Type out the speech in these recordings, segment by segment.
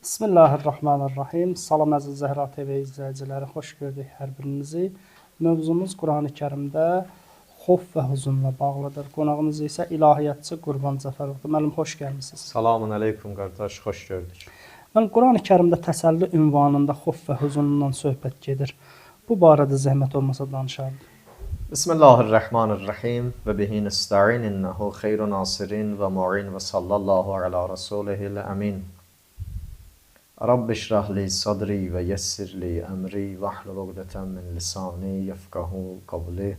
Bismillahirrahmanirrahim. Salam əziz Zəhra TV izləyiciləri, xoş gördük hər birinizi. Mövzumuz Qurani-Kərimdə xof və huzunla bağlıdır. Qonağımız isə ilahiyyatçı Qurban Cəfərovdur. Müəllim, xoş gəlmisiniz. Salamun əleykum qardaş, xoş gördük. Müəllim, Qurani-Kərimdə təsəlli ünvanında xof və huzundan söhbət gedir. Bu barədə zəhmət olmasa danışardıq. Bismillahirrahmanirrahim və bihi nesta'in innehu xeyru nasirin və mu'in və sallallahu ala rasulihil əmin. Rabbi şrah li sadri və yessir li əmri və ahlul uqdətən min lisani yefqahu qavli.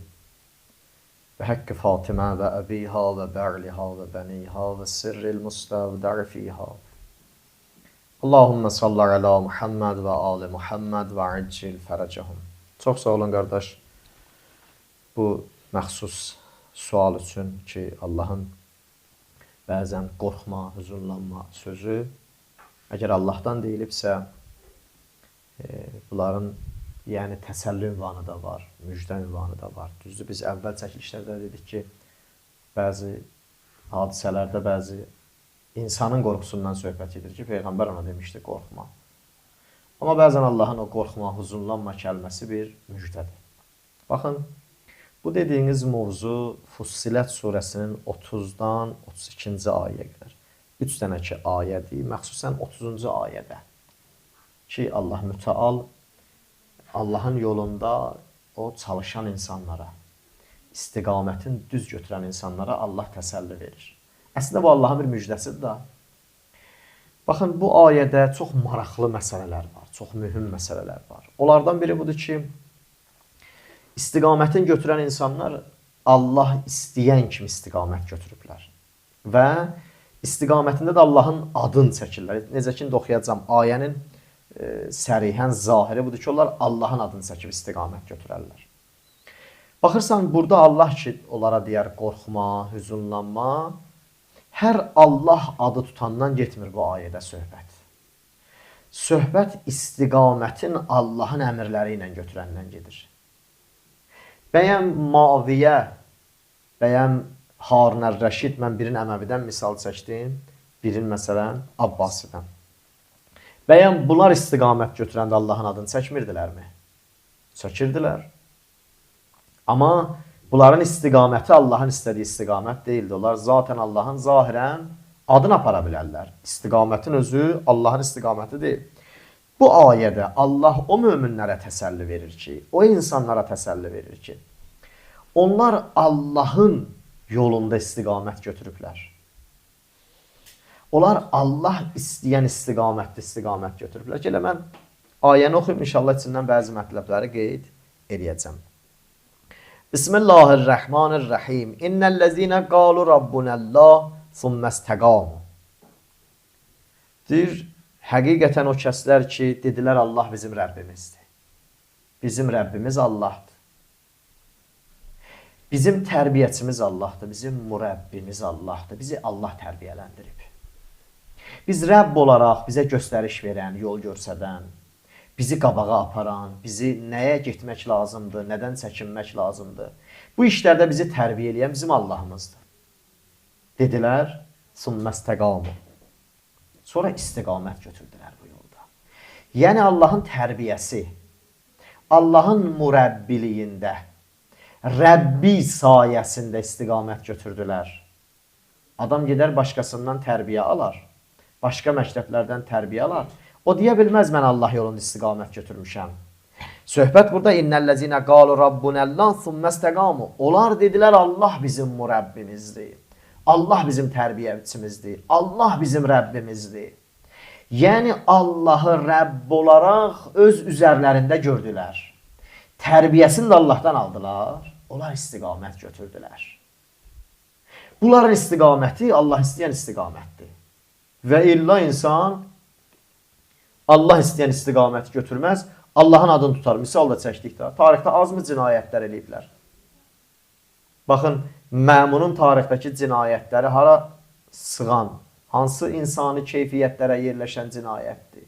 Və haqqı Fatimə və əbiha və bə'liha və bəniha və sirril müstəvdər fiha. Allahümme salli ala Muhammed və ali Muhammed və accil fərəcəhum. Çox sağ olun qardaş. Bu məxsus sual üçün ki, Allahın bəzən qorxma, hüzünlanma sözü əgər Allahdan deyilibsə, bunların yəni təsəlli ünvanı da var, müjdə ünvanı da var. Düzdür, biz əvvəl çəkilişlərdə dedik ki, bəzi hadisələrdə bəzi insanın qorxusundan söhbət edir ki, Peyğəmbər ona demişdi, qorxma. Amma bəzən Allahın o qorxma, huzunlanma kəlməsi bir müjdədir. Baxın, bu dediyiniz mövzu Fussilət surəsinin 30-dan 32-ci ayəyə qədər. 3 dənə ki ayədir, məxsusən 30-cu ayədə ki, Allah mütəal Allahın yolunda o çalışan insanlara, istiqamətin düz götürən insanlara Allah təsəlli verir. Əslində bu Allahın bir müjdəsidir da. Baxın, bu ayədə çox maraqlı məsələlər var, çox mühüm məsələlər var. Onlardan biri budur ki, istiqamətin götürən insanlar Allah istəyən kimi istiqamət götürüblər və istiqamətində də Allahın adını çəkirlər. Necə ki, indi oxuyacağam, ayənin sərihən zahiri budur ki, onlar Allahın adını çəkib istiqamət götürərlər. Baxırsan, burada Allah ki, onlara deyər qorxma, hüzünlanma, hər Allah adı tutandan getmir bu ayədə söhbət. Söhbət istiqamətin Allahın əmrləri ilə götürəndən gedir. Bəyəm Maviyə, bəyəm Harun ər-Rəşid, mən birin Əməvidən misal çəkdim, birin məsələn Abbasidən. Bəyəm bunlar istiqamət götürəndə Allahın adını çəkmirdilərmi? Çəkirdilər. Amma bunların istiqaməti Allahın istədiyi istiqamət deyildi. Onlar zaten Allahın zahirən adını apara bilərlər. İstiqamətin özü Allahın istiqaməti deyil. Bu ayədə Allah o möminlərə təsəlli verir ki, o insanlara təsəlli verir ki, onlar Allahın yolunda istiqamət götürüblər. Onlar Allah istəyən istiqamətdə istiqamət götürüblər. Ki, elə mən ayəni oxuyum, inşallah içindən bəzi mətləbləri qeyd eləyəcəm. Bismillahirrahmanirrahim. İnnəl-ləzinə qalu rabbunəllah summəstəqamu. Deyir, həqiqətən o kəslər ki, dedilər Allah bizim Rəbbimizdir. Bizim Rəbbimiz Allahdır. Bizim tərbiyəçimiz Allahdır, bizim mürəbbimiz Allahdır, bizi Allah tərbiyələndirib. Biz Rəbb olaraq bizə göstəriş verən, yol göstərən, bizi qabağa aparan, bizi nəyə getmək lazımdır, nədən çəkinmək lazımdır. Bu işlərdə bizi tərbiyə eləyən bizim Allahımızdır. Dedilər, summəstəqamu. Sonra istiqamət götürdülər bu yolda. Yəni Allahın tərbiyəsi, Allahın mürəbbiliyində, Rəbbi sayəsində istiqamət götürdülər. Adam gedər başqasından tərbiyə alar, başqa məktəblərdən tərbiyə alar. O deyə bilməz, mən Allah yolunda istiqamət götürmüşəm. Söhbət burada innəl-ləzinə qalu rabbunəllah summəstəqamu. Onlar dedilər Allah bizim mürəbbimizdir. Allah bizim tərbiyəçimizdir. Allah bizim Rəbbimizdir. Yəni Allahı Rəbb olaraq öz üzərlərində gördülər. Tərbiyəsini də Allahdan aldılar, onlar istiqamət götürdülər. Bunların istiqaməti Allah istəyən istiqamətdir. Və illa insan Allah istəyən istiqaməti götürməz, Allahın adını tutar. Misal da çəkdik də. Tarixdə azmı cinayətlər eləyiblər? Baxın, Məmunun tarixdəki cinayətləri hara sığan, hansı insani keyfiyyətlərə yerləşən cinayətdir?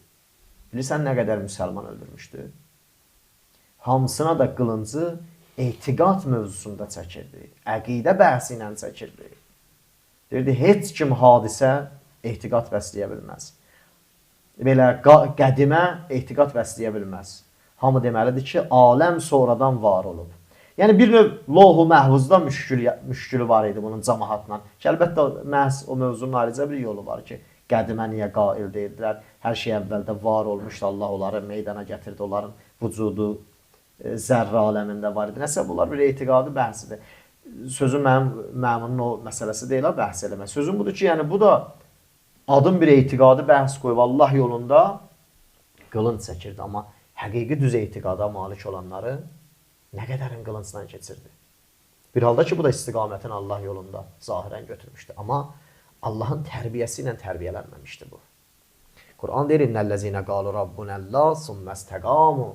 Bilirsən nə qədər müsəlman öldürmüşdü? Hamısına da qılıncı etiqad mövzusunda çəkirdi, əqidə bəhsi ilə çəkirdi. Deyirdi, heç kim hadisə etiqad bəsləyə bilməz. belə qədimə etiqad bəsləyə bilməz. Hamı deməlidir ki, aləm sonradan var olub. Yəni bir növ Lovhu Məhvuzda müşkülü var idi bunun cəmaatla. Ki, əlbəttə məhz o mövzunun ayrıca bir yolu var ki, qədimə niyə qail deyildilər? Hər şey əvvəldə var olmuşdu, Allah onları meydana gətirdi, onların vücudu zərrə aləmində var idi. Nəsə bunlar bir etiqadi bəhsidir. Sözüm mənim Məmunun o məsələsi deyil, ha, bəhs eləmək. Sözüm budur ki, yəni bu da adım bir etiqadi bəhs qoyub Allah yolunda qılınc çəkirdi, amma həqiqi düz etiqada malik olanları nə qədərin qılıncdan keçirdi. Bir halda ki, bu da istiqamətin Allah yolunda zahirən götürmüşdü. Amma Allahın tərbiyəsi ilə tərbiyələnməmişdi bu. Quran deyir, İnnəl-ləzinə qalu rabbunəllah sümmə-istəqamu.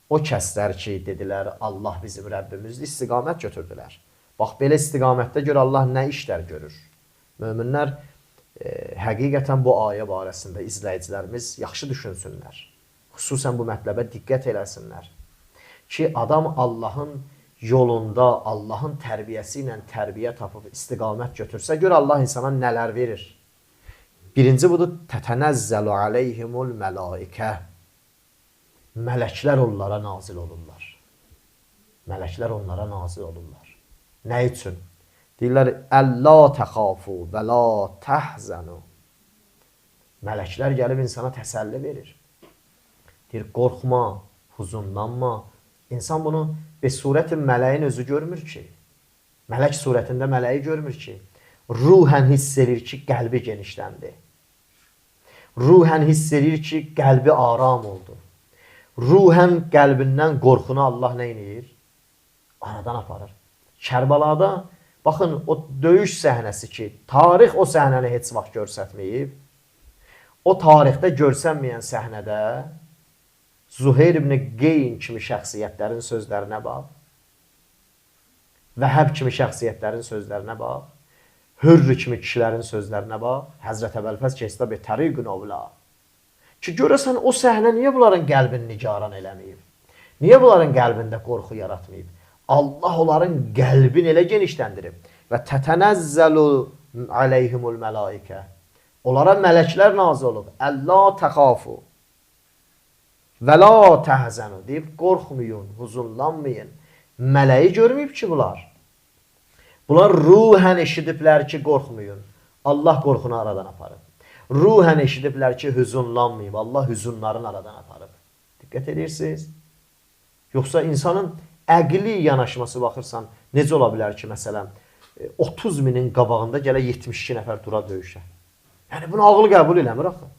O kəslər ki, dedilər, Allah bizim Rəbbimizdir, istiqamət götürdülər. Bax, belə istiqamətdə gör Allah nə işlər görür. Möminlər həqiqətən bu ayə barəsində izləyicilərimiz yaxşı düşünsünlər. Xüsusən bu mətləbə diqqət eləsinlər. Ki, adam Allahın yolunda, Allahın tərbiyəsi ilə tərbiyə tapıb istiqamət götürsə, gör Allah insana nələr verir. Birinci budur, tətənəzzəlu aleyhimul mələikə. Mələklər onlara nazil olurlar. Mələklər onlara nazil olurlar. Nə üçün? Deyirlər, Əllə təxafu və la təhzənu. Mələklər gəlib insana təsəlli verir. Deyir, qorxma, huzunlanma. İnsan bunu bir surəti mələyin özü görmür ki. Mələk surətində mələyi görmür ki. Ruhən hiss edir ki, qəlbi genişləndi. Ruhən hiss edir ki, qəlbi aram oldu. Ruhən qəlbindən qorxunu Allah nə edir? Aradan aparır. Kərbəlada, baxın, o döyüş səhnəsi ki, tarix o səhnəni heç vaxt görsətməyib. O tarixdə görsənməyən səhnədə Zuheyr ibn Qeyn kimi şəxsiyyətlərin sözlərinə bax, Vəhəb kimi şəxsiyyətlərin sözlərinə bax, Hürr kimi kişilərin sözlərinə bax, Həzrət Əbəlfəz ki, hesab et, təriqün ovla. Ki, görəsən o səhnə niyə bunların qəlbini nigaran eləməyib? Niyə bunların qəlbində qorxu yaratmayıb? Allah onların qəlbini elə genişləndirib. Və tətənəzzəlu aleyhimul mələikə. Onlara mələklər nazil olub. Əllə təxafu və la təhzənu deyib, qorxmayın, huzurlanmayın. Mələyi görməyib ki, bunlar. Bunlar ruhən eşidiblər ki, qorxmayın. Allah qorxunu aradan aparıb. Ruhən eşidiblər ki, hüzunlanmayıb. Allah hüzunlarını aradan aparıb. Diqqət edirsiniz. Yoxsa insanın əqli yanaşması baxırsan, necə ola bilər ki, məsələn, 30 minin qabağında gələ 72 nəfər dura döyüşə. Yəni, bunu ağıl qəbul eləmir axı.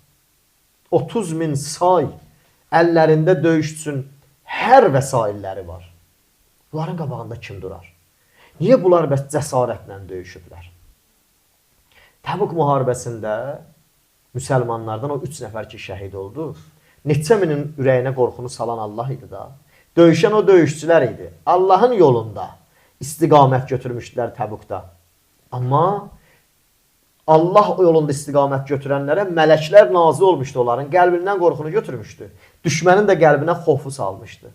30 min say əllərində döyüş üçün hər vəsailləri var. Bunların qabağında kim durar? Niyə bunlar bəs cəsarətlə döyüşüblər? Təbuk müharibəsində müsəlmanlardan o 3 nəfər ki şəhid oldu, neçə minin ürəyinə qorxunu salan Allah idi da. Döyüşən o döyüşçülər idi. Allahın yolunda istiqamət götürmüşdülər Təbukda. Amma Allah o yolunda istiqamət götürənlərə mələklər nazil olmuşdu onların. Qəlbindən qorxunu götürmüşdü. Düşmənin də qəlbinə xofu salmışdı.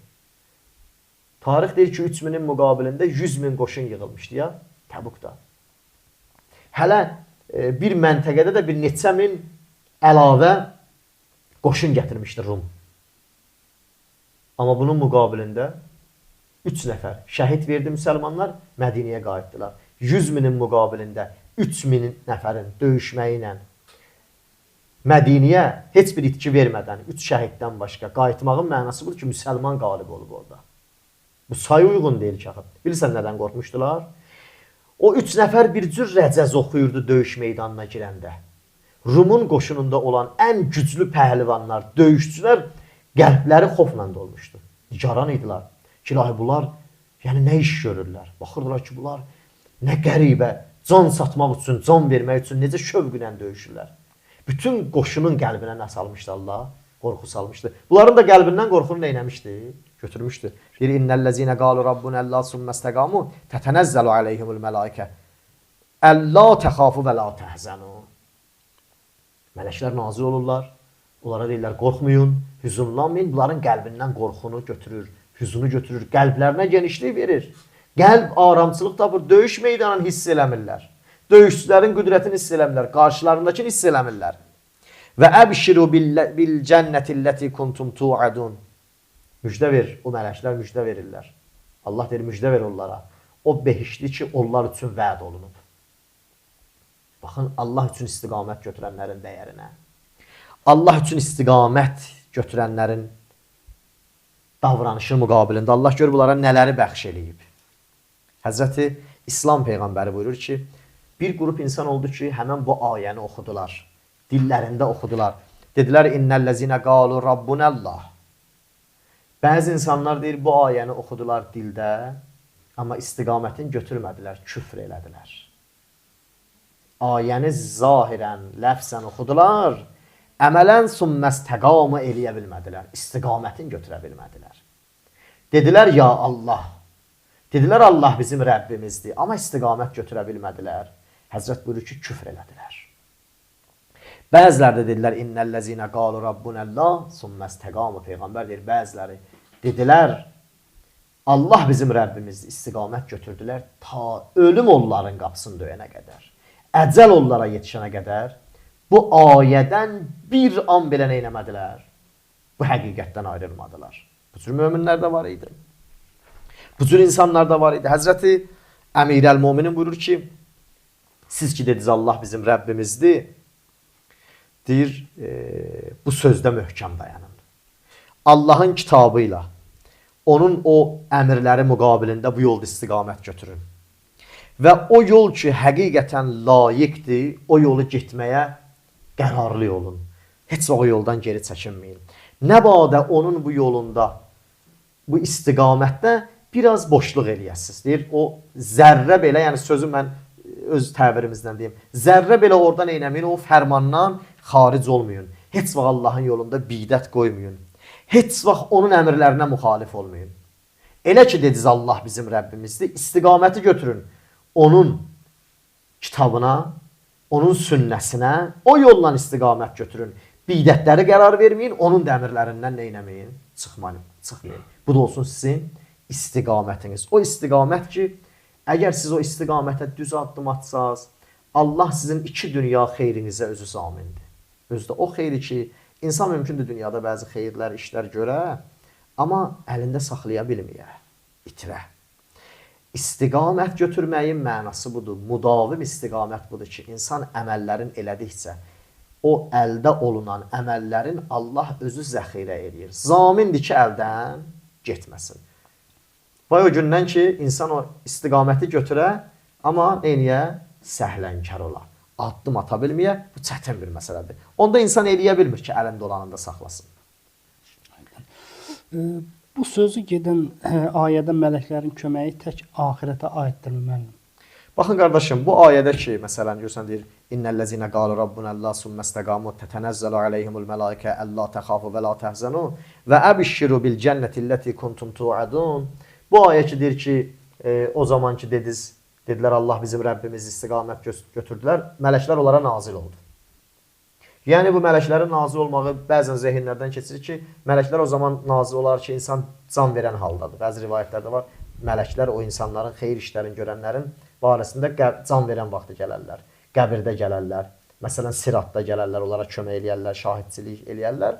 Tarix deyir ki, 3000-in müqabilində 100 min qoşun yığılmışdı ya Təbukda. Hələ bir məntəqədə də bir neçə min əlavə qoşun gətirmişdi Rum. Amma bunun müqabilində 3 nəfər şəhid verdi müsəlmanlar, Mədinəyə qayıtdılar. 100 minin müqabilində 3000 nəfərin döyüşməyi ilə Mədinəyə heç bir itki vermədən 3 şəhiddən başqa qayıtmağın mənası budur ki, müsəlman qalib olub orada. Bu sayı uyğun deyil ki, axı. Bilirsən nədən qorxmuşdular? O 3 nəfər bir cür rəcəz oxuyurdu döyüş meydanına girəndə. Rumun qoşununda olan ən güclü pəhlivanlar, döyüşçülər qəlbləri xofla dolmuşdu. Nigaran idilər ki, ilahi bunlar yəni nə iş görürlər? Baxırdılar ki, bunlar nə qəribə, can satmaq üçün, can vermək üçün necə şövqlə döyüşürlər. Bütün qoşunun qəlbinə nə salmışdı Allah? Qorxu salmışdı. Bunların da qəlbindən qorxunu nə eləmişdi? Götürmüşdü. Deyir, İnnəl-ləzinə qalu rabbunəllah sümmə-istəqamu tətənəzzəlu aleyhimul mələikə əllə təxafu və la təhzənu. Mələklər nazil olurlar. Onlara deyirlər, qorxmayın, hüzunlanmayın. Bunların qəlbindən qorxunu götürür, hüzunu götürür, qəlblərinə genişlik verir. Qəlb aramçılıq tapır, döyüş meydanını hiss eləmirlər. Döyüşçülərin qüdrətini hiss eləmirlər, qarşılarındakını hiss eləmirlər. Və əbşiru bil cənnətilleti kuntum tuadun. Müjdə ver, o mələklər müjdə verirlər. Allah deyir, müjdə ver onlara. O behişti ki, onlar üçün vəd olunub. Baxın, Allah üçün istiqamət götürənlərin dəyərinə. Allah üçün istiqamət götürənlərin davranışı müqabilində Allah gör bunlara nələri bəxş eləyib. Həzrəti İslam Peyğəmbəri buyurur ki, bir qrup insan oldu ki, həmən bu ayəni oxudular. Dillərində oxudular. Dedilər, İnnəl-ləzinə qalu Rabbunəllah. Bəzi insanlar deyir, bu ayəni oxudular dildə, amma istiqamətini götürmədilər, küfr elədilər. Ayəni zahirən, ləfsən oxudular, əmələn summəstəqamı eləyə bilmədilər, istiqamətini götürə bilmədilər. Dedilər, ya Allah. Dedilər, Allah bizim Rəbbimizdir, amma istiqamət götürə bilmədilər. Həzrət buyurur ki, küfr elədilər. Bəziləri də dedilər, İnnəl-ləzinə qalu Rabbunəllah, summəstəqamı. Peyğəmbər deyir, bəziləri dedilər, Allah bizim Rəbbimizdir, istiqamət götürdülər ta ölüm onların qapısını döyənə qədər, əcəl onlara yetişənə qədər bu ayədən bir an belə nə eləmədilər? Bu həqiqətdən ayrılmadılar. Bu cür möminlər də var idi. Bu cür insanlar da var idi. Həzrəti Əmir əl-Muminin buyurur ki, siz ki dediniz Allah bizim Rəbbimizdir, deyir, bu sözdə möhkəm dayanın. Allahın kitabı ilə onun o əmrləri müqabilində bu yolda istiqamət götürün. Və o yol ki, həqiqətən layiqdir, o yolu getməyə qərarlı olun. Heç vaxt o yoldan geri çəkinməyin. Nə badə onun bu yolunda, bu istiqamətdə biraz boşluq eləyəsiniz. Deyir, o zərrə belə, yəni sözü mən öz təbirimizdən deyim, zərrə belə oradan eyləməyin, o fərmandan xaric olmayın. Heç vaxt Allahın yolunda bidət qoymayın. Heç vaxt onun əmrlərinə müxalif olmayın. Elə ki, dediniz Allah bizim Rəbbimizdir, istiqaməti götürün. Onun kitabına, onun sünnəsinə, o yolla istiqamət götürün. Bidətləri qərar verməyin, onun da əmrlərindən nə eləməyin? Çıxmayın. Bu da olsun sizin istiqamətiniz. O istiqamət ki, əgər siz o istiqamətə düz addım atsaz, Allah sizin iki dünya xeyrinizə özü zamindir. Özü də o xeyri ki, insan mümkündür dünyada bəzi xeyirlər, işlər görə, amma əlində saxlaya bilməyə, itirə. İstiqamət götürməyin mənası budur. Müdavim istiqamət budur ki, insan əməllərin elədikcə, o əldə olunan əməllərin Allah özü zəxirə eləyir. Zamindir ki, əldən getməsin. Vay o gündən ki, insan o istiqaməti götürə, amma neyniyə? Səhlənkar ola. Addım ata bilməyə, bu çətin bir məsələdir. Onda insan eləyə bilmir ki, əlində olanında saxlasın. Bu sözü gedən ayədə mələklərin köməyi tək axirətə aiddirmi müəllim? Baxın qardaşım, bu ayədə ki, məsələn, görürsən deyir, İnnəl-ləzinə qalu Rabbunəllah summəstəqamu tətənəzzəlu aleyhimul mələikə əlla təxafu və la təhzənu və əbşiru bil cənnətilləti kuntum tuadun. Bu ayə ki, deyir ki, o zaman ki, dedilər Allah bizim Rəbbimiz istiqamət götürdülər, mələklər onlara nazil oldu. Yəni bu mələklərin nazil olmağı bəzən zehinlərdən keçirir ki, mələklər o zaman nazil olar ki, insan can verən haldadır. Bəzi rivayətlərdə var, mələklər o insanların xeyir işlərini görənlərin barəsində can verən vaxtı gələrlər, qəbirdə gələrlər, məsələn siratda gələrlər, onlara kömək eləyərlər, şahidçilik eləyərlər.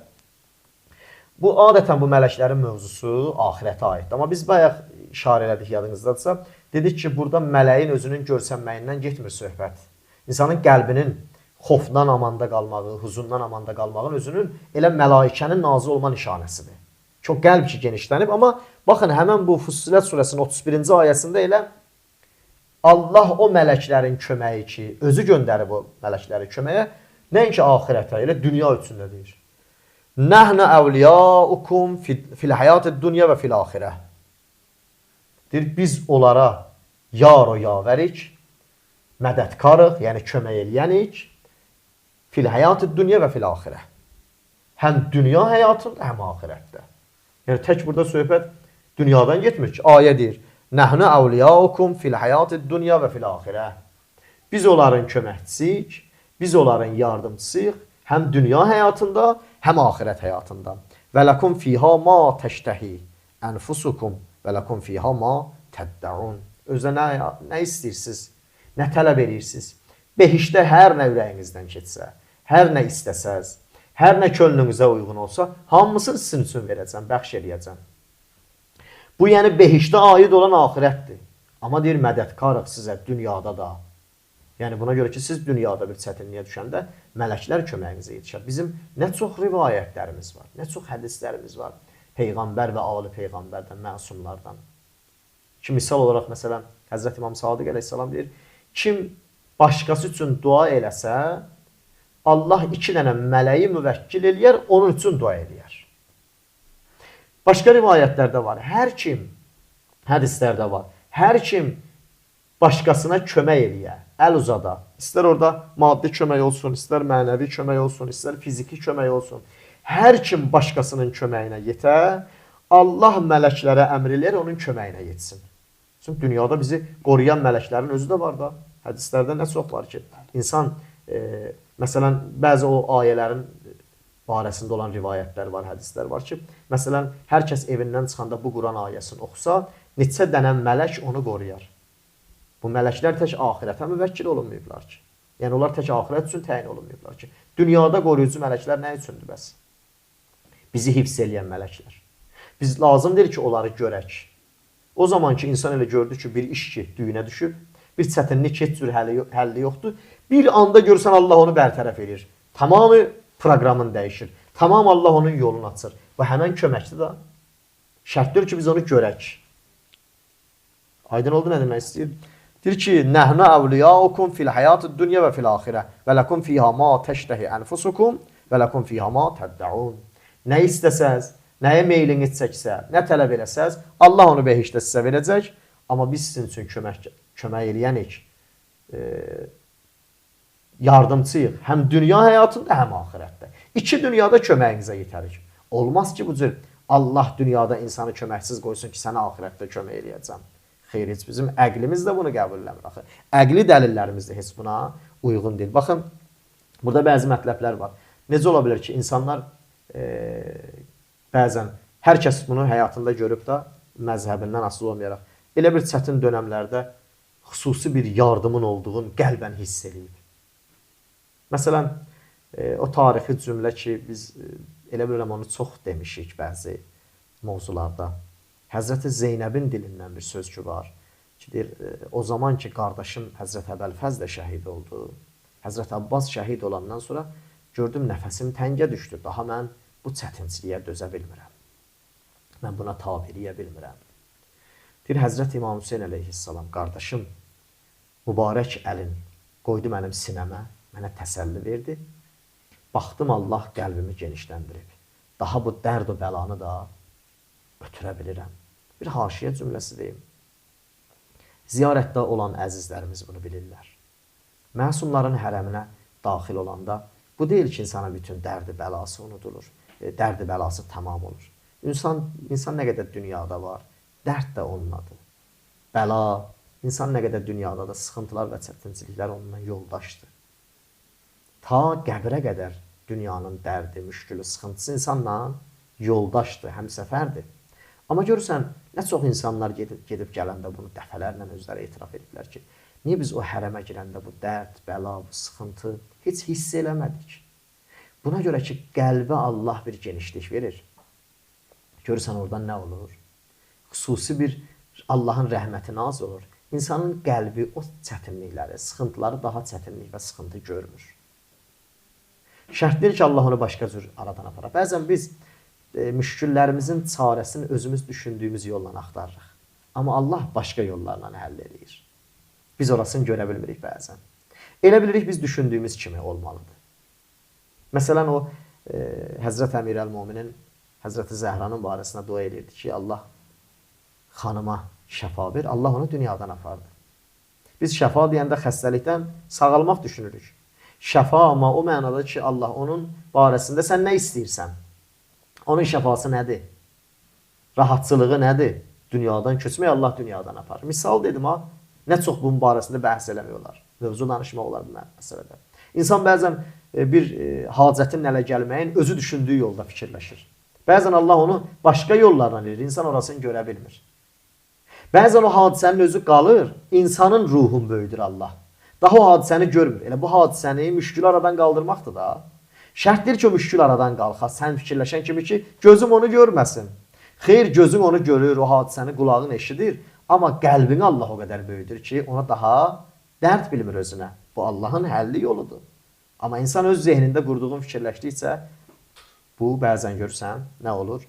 Bu adətən bu mələklərin mövzusu axirətə aiddir. Amma biz bayaq işarə elədik yadınızdadırsa, dedik ki, burada mələyin özünün görsənməyindən getmir söhbət. İnsanın qəlbinin xofdan amanda qalmağı, huzundan amanda qalmağın özünün elə mələikənin nazil olma nişanəsidir. Çox qəlb ki genişlənib, amma baxın həmən bu Fussilət surəsinin 31-ci ayəsində elə Allah o mələklərin köməyi ki, özü göndərib o mələkləri köməyə, nəinki axirətə, elə dünya üçün də deyir. Nəhnə əvliyaukum fil həyatid dünya və fil axirə. Deyir, biz onlara yar o yavərik, mədədkarıq, yəni kömək eləyənik, fil həyatid dünya və fil axirə. Həm dünya həyatında, həm axirətdə. Yəni tək burada söhbət dünyadan getmir ki, ayə deyir, Nəhnə əvliyaukum fil həyatid dünya və fil axirə. Biz onların köməkçisiyik, biz onların yardımçısıyıq, həm dünya həyatında, həm axirət həyatında. Və ləkum fiha ma təştəhi ənfusukum və ləkum fiha ma təddəun. Özdə nə istəyirsiniz, nə tələb edirsiniz? Behişdə hər nə ürəyinizdən keçsə, hər nə istəsəz, Hər nə könlünüzə uyğun olsa, hamısını sizin üçün verəcəm, bəxş eləyəcəm. Bu, yəni behişdə aid olan axirətdir. Amma deyir, mədədkarıq sizə dünyada da. Yəni buna görə ki, siz dünyada bir çətinliyə düşəndə mələklər köməyinizə yetişər. Bizim nə çox rivayətlərimiz var, nə çox hədislərimiz var Peyğəmbər və ali Peyğəmbərdən, məsumlardan. Ki, misal olaraq, məsələn, Həzrət İmam Sadiq əleyhissalam deyir, kim başqası üçün dua eləsə, Allah 2 dənə mələyi müvəkkil eləyər, onun üçün dua eləyər. Başqa rivayətlərdə var, hər kim, hədislərdə var, hər kim başqasına kömək eləyə, əl uzada, istər orada maddi kömək olsun, istər mənəvi kömək olsun, istər fiziki kömək olsun, hər kim başqasının köməyinə yetə, Allah mələklərə əmr eləyər, onun köməyinə yetsin. Çünki dünyada bizi qoruyan mələklərin özü də var da. Hədislərdə nə çox var ki, insan, məsələn, bəzi o ayələrin barəsində olan rivayətlər var, hədislər var ki, məsələn, hər kəs evindən çıxanda bu Quran ayəsini oxusa, neçə dənə mələk onu qoruyar. Bu mələklər tək axirətə müvəkkil olunmayıblar ki. Yəni, onlar tək axirət üçün təyin olunmayıblar ki. Dünyada qoruyucu mələklər nə üçündür bəs? Bizi hifz eləyən mələklər. Biz lazım deyil ki, onları görək. O zaman ki, insan elə gördü ki, bir iş ki, düyünə düşüb, bir çətinlik heç cür həlli yoxdur. Bir anda görürsən, Allah onu bərtərəf edir. Tamamı proqramın dəyişir. Tamam Allah onun yolunu açır. Bu həmən köməkdir da. Şərtdir ki, biz onu görək. Aydın oldu nə demək istəyir? Deyir ki, Nəhnu əvliyaukum fil həyatid dünya və fil axirə və ləkum fiha ma təştəhi ənfusukum və ləkum fiha ma təddaun. Nə istəsəz, nəyə meyliniz çəksə, nə tələb eləsəz, Allah onu behişdə sizə verəcək. Amma biz sizin üçün kömək eləyənik, yardımçıyıq. Həm dünya həyatında, həm axirətdə. İki dünyada köməyinizə yetərik. Olmaz ki, bu cür Allah dünyada insanı köməksiz qoysun ki, sənə axirətdə kömək eləyəcəm. Xeyr, heç bizim əqlimiz də bunu qəbul eləmir axı. Əqli dəlillərimiz də heç buna uyğun deyil. Baxın, burada bəzi mətləblər var. Necə ola bilər ki, insanlar bəzən hər kəs bunu həyatında görüb də məzhəbindən asılı olmayaraq elə bir çətin dönəmlərdə xüsusi bir yardımın olduğunu qəlbən hiss eləyib. Məsələn, o tarixi cümlə ki, biz elə bilirəm onu çox demişik bəzi mövzularda. Həzrəti Zeynəbin dilindən bir söz ki var ki, deyir, o zaman ki, qardaşım Həzrət Əbəlfəz də şəhid oldu. Həzrət Abbas şəhid olandan sonra gördüm nəfəsim təngə düşdü. Daha mən bu çətinçiliyə dözə bilmirəm. Mən buna tab eləyə bilmirəm. Deyir, Həzrət İmam Hüseyn əleyhissalam, qardaşım, mübarək əlin qoydu mənim sinəmə, mənə təsəlli verdi. Baxdım, Allah qəlbimi genişləndirib. Daha bu dərd o bəlanı da ötürə bilirəm. Bir haşiyə cümləsi deyim. Ziyarətdə olan əzizlərimiz bunu bilirlər. Məsumların hərəminə daxil olanda bu deyil ki, insana bütün dərdi bəlası unudulur. Dərdi bəlası tamam olur. İnsan nə qədər dünyada var, dərd də onunladır. Bəla, insan nə qədər dünyada da sıxıntılar və çətinçiliklər onunla yoldaşdır. Ta qəbrə qədər dünyanın dərdi, müşkülü, sıxıntısı insanla yoldaşdır, həmsəfərdir. Amma görürsən, nə çox insanlar gedib gələndə bunu dəfələrlə özləri etiraf ediblər ki, niyə biz o hərəmə girəndə bu dərd, bəla, bu sıxıntı heç hiss eləmədik? Buna görə ki, qəlbə Allah bir genişlik verir. Görürsən, oradan nə olur? Xüsusi bir Allahın rəhməti nazil olur. İnsanın qəlbi o çətinlikləri, sıxıntıları daha çətinlik və sıxıntı görmür. Şərt deyil ki, Allah onu başqa cür aradan aparar. Bəzən biz müşküllərimizin çarəsini özümüz düşündüyümüz yolla axtarırıq. Amma Allah başqa yollarla həll eləyir. Biz orasını görə bilmirik bəzən. Elə bilirik, biz düşündüyümüz kimi olmalıdır. Məsələn, o Həzrət Əmirəl-Möminin, Həzrəti Zəhranın barəsində dua eləyirdi ki, Allah xanıma şəfa ver, Allah onu dünyadan apardı. Biz şəfa deyəndə xəstəlikdən sağalmaq düşünürük. Şəfa amma o mənada ki, Allah onun barəsində sən nə istəyirsən? Onun şəfası nədir? Rahatçılığı nədir? Dünyadan köçmək Allah dünyadan aparır. Misal dedim ha, nə çox bunun barəsində bəhs eləmək olar. Mövzu danışmaq olar bu məsələdə. İnsan bəzən bir hacətin ələ gəlməyin özü düşündüyü yolda fikirləşir. Bəzən Allah onu başqa yollarla eləyir. İnsan orasını görə bilmir. Bəzən o hadisənin özü qalır, insanın ruhun böyüdür Allah. Daha o hadisəni görmür. Elə bu hadisəni müşkülü aradan qaldırmaqdır da. Şərt deyil ki, o müşkül aradan qalxa. Sən fikirləşən kimi ki, gözüm onu görməsin. Xeyr, gözün onu görür, o hadisəni qulağın eşidir, amma qəlbini Allah o qədər böyüdür ki, ona daha dərd bilmir özünə. Bu Allahın həlli yoludur. Amma insan öz zehnində qurduğun fikirləşdikcə bu bəzən görürsən nə olur?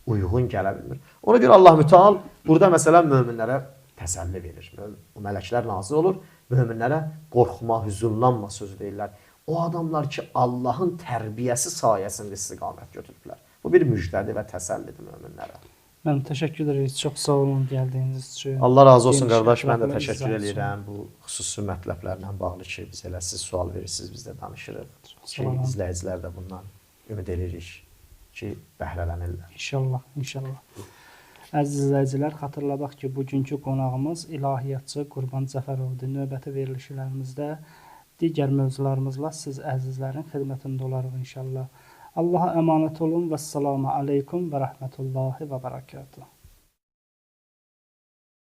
Uyğun gələ bilmir. Ona görə Allah mütəal burada məsələn möminlərə təsəlli verir. O mələklər nazil olur, möminlərə qorxma, hüzünlanma sözü deyirlər. O adamlar ki, Allahın tərbiyəsi sayəsində istiqamət götürüblər. Bu bir müjdədir və təsəllidir möminlərə. Müəllim, təşəkkür edirik. Çox sağ olun gəldiyiniz üçün. Allah razı olsun Geniş qardaş. Mən də ətraflı təşəkkür izah üçün. eləyirəm bu xüsusi mətləblərlə bağlı ki, biz elə siz sual verirsiniz, biz də danışırıq. Sağ Ki, olun. izləyicilər də bundan ümid edirik ki, bəhrələnirlər. İnşallah, inşallah. Əziz izləyicilər, xatırladaq ki, bugünkü qonağımız ilahiyyatçı Qurban Cəfərovdur. Növbəti verilişlərimizdə digər mövzularımızla siz əzizlərin xidmətində olarıq inşallah. Allaha əmanət olun və salamu aleykum və rəhmətullahi və bərəkatuhu.